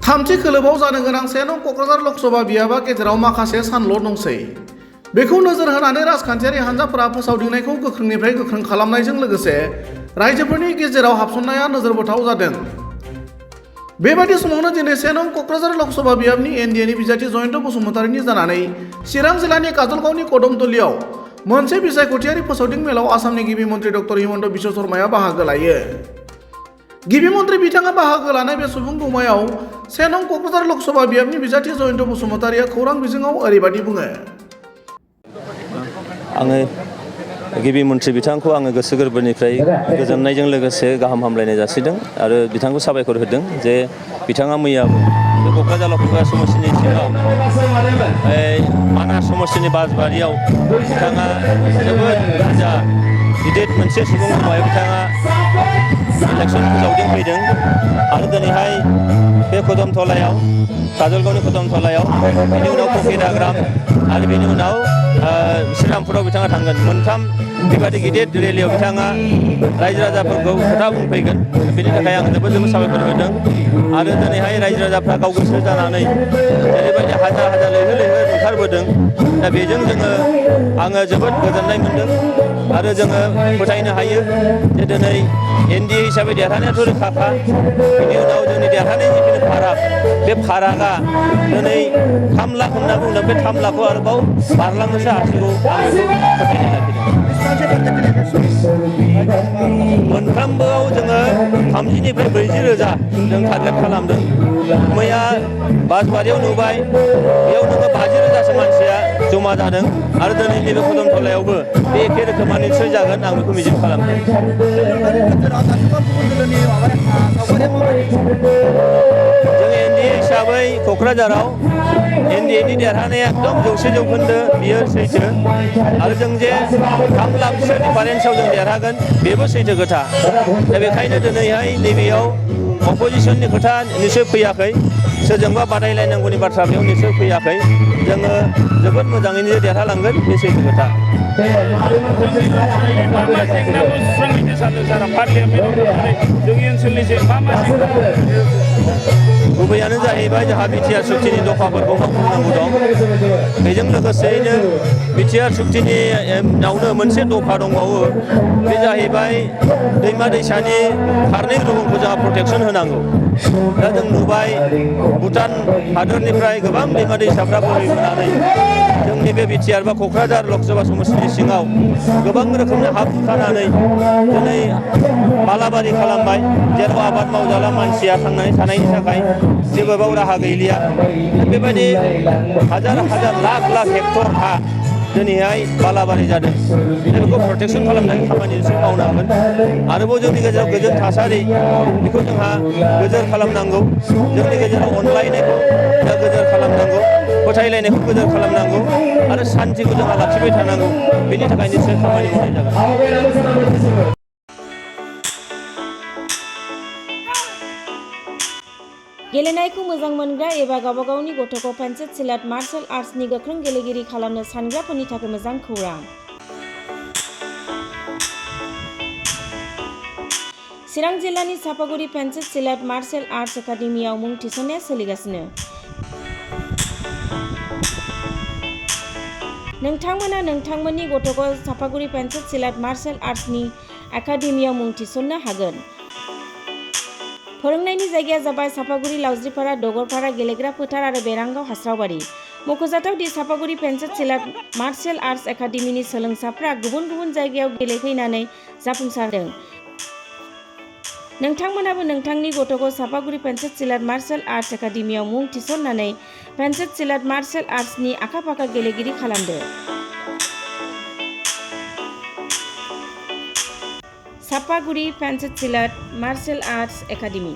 थामथि खोलोबाव जानो गोनां 1 नं क'क्राझार लकसभा बियाबा गेजेराव माखासे सानल' दंसै। बेखौ नोजोर होनानै राजखान्थियारि हान्जाफोरा फोसावदिंनायखौ गोख्रोंनिफ्राय गोख्रों खालामनायजों लोगोसे रायजोफोरनि गेजेराव हाबसननाया नोजोरबोथाव जादों। बेबादि समावनो दिनै 1 नं क'क्राझार लकसभा बियाबनि एनडिएनि बिजाथि जयन्त बसुमतारीनि जानानै चिरां जिल्लानि काजलगावनि कदमतलियाव मोनसे बिसायख'थियारि फोसावदिं मेलाव आसामनि गिबि मन्त्रि डक्टर हिमन्त बिश्व शर्माया बाहागो लायो। गिबि मन्त्रि बिथाङा बाहागो लानाय बे सुबुं गौमायाव 1 नं क'क्राझार लकसभा बियाबनि बिजाथि जयन्त बसुमतारीया खौरां बिजोङाव ओरैबादि बुङो। आङो गिबि मन्त्रि बिथांखौ आङो गोसो गोरबोनिफ्राय गोजोननायजों लोगोसे गाहाम हामलायनाय जासिदों आरो बिथांखौ साबायखर होदों जे बिथाङा मैयाबो बे क'क्राझार लकसभा समस्टिनि सिङाव मानास समस्टिनि बासबारियाव बिथाङा जोबोद गिदिर मोनसे सुबुं गौमायाव बिथाङा इलेक्सन फोसावदिं फैदों आरो दिनैहाय बे कदमतलायाव काजलगावनि कदमतलायाव बेनि उनाव ककिराग्राम आरो बेनि उनाव श्रीरामपुराव बिथाङा थांगोन। मोनथाम बेबादि गिदिर रेलियाव बिथाङा रायजो राजाफोरखौ खोथा बुंफैगोन। बेनि थाखाय आं जोबोद साबायखर होदों आरो दिनैहाय रायजो राजाफ्रा गाव गोसो जानानै जेरैबायदि हाजार हाजार लैहोर लैहोर ओंखारबोदों दा बेजों आङो जोबोद गोजोननाय मोनदों आरो जोङो फोथायनो हायो जे दिनै एनडिए हिसाबै देरहानायाथ' रोखाखा। बेनि उनाव जोंनि देरहानायनि जिखिनि फाराग बे फारागा दिनै 3 लाख होनना बुंदों। बे 3 लाखखौ आरोबाव बारलांनोसो हासिगौ आं बेखौ फोथायनाय लाखिदों। मोनफ्रोमबोआव जोङो 30निफ्राय 40 रोजा जों टारगेट खालामदों। मैया बासबारियाव नुबाय बेयाव नोङो 50 रोजासो मानसिया जमा जादों आरो दिनै नैबे कदमतलायावबो बे एखे रोखोमानो निस्सय जागोन आं बेखौ मिजिं खालामदों। जों एनडिए हिसाबै क'क्राझाराव एनडिएनि देरहानाया एकदम 100% बियो सैथो आरो जों जे 3 लाखसो डिफारेन्सआव जों देरहागोन बेबो सैथो खोथा। दा बेखायनो दिनैहाय नैबेयाव अपोजिसननि खोथा निस्सय फैयाखै, सोरजोंबा बादायलायनांगौनि बाथ्रा बेयाव निस्सय फैयाखै। जोङो जोबोद मोजाङैनो देरहालांगोन बे सैथो खोथा। गुबैयानो जाहैबाय जोंहा बिटिआर सुक्तिनि दफाफोरखौ मावफुंनांगौ दं। बेजों लोगोसेयैनो बिटिआर सुक्तिनि नावनो मोनसे दफा दंबावो, बे जाहैबाय दैमा दैसानि फारनै रुगुंखौ जोंहा प्रटेकसन होनांगौ। दा जों नुबाय भुटान हादोरनिफ्राय गोबां दैमा दैसाफ्रा बोहैबोनानै जोंनि बे बिटिआर बा क'क्राझार लकसभा समस्टिनि सिङाव गोबां रोखोमनि हा खुरखानानै दिनै बालाबारि खालामबाय, जेराव आबाद मावजाला मानसिया थांनानै थानायनि थाखाय जेबो बाव राहा गैलिया। बेबायदि हाजार हाजार लाख लाख हेक्टर हा दिनैहाय बालाबारि जादों। बेखौ प्रटेकसन खालामनायनि खामानि मावनांगोन। आरोबाव जोंनि गेजेराव गोजोन थासारि बेखौ जोंहा गोजोर खालामनांगौ। जोंनि गेजेराव अनलायनायखौ गोजोर खालामनांगौ, फोथायलायनायखौ गोजोर खालामनांगौ आरो सान्थिखौ जोंहा लाखिबाय थानांगौ। बेनि थाखाय निस्सय खामानि मावनाय जागोन। गेलेनायखौ मोजां मोनग्रा एबा गावबा गावनि गथ'खौ पेन्सिल सिलाट मार्शेल आर्ट्सनि गोख्रों गेलेगिरि खालामनो सानग्राफोरनि थाखाय मोजां खौरां। चिरां जिल्लानि चापागुरि पेन्सिल सिलाट मार्शेल आर्ट्स एकाडेमियाव मुं थिसननाया सोलिगासिनो। नोंथांमोना नोंथांमोननि गथ'खौ चापागुरि पेन्सिल सिलाट मार्शेल आर्ट्सनि एकाडेमियाव मुं थिसननो हागोन। फोरोंनायनि जायगाया जाबाय चापागुरि लावज्रिपारा दगरपारा गेलेग्रा फोथार आरो बेरांगाव हास्रावबारि। मख'जाथाव दि चापागुरि पेन्सिल सिलाट मार्शेल आर्ट्स एकाडेमिनि सोलोंसाफ्रा गुबुन गुबुन जायगायाव गेलेहैनानै जाफुंसारदों। नोंथांमोनाबो नोंथांनि गथ'खौ चापागुरि पेन्सिल सिलाट मार्शेल आर्ट्स एकाडेमियाव मुं थिसननानै पेन्सिल सिलाट मार्शेल आर्ट्सनि आखा-फाखा गेलेगिरि खालामदो। चापागुरि पेन्सिल सिलाट मार्शेल आर्ट्स एकाडेमि।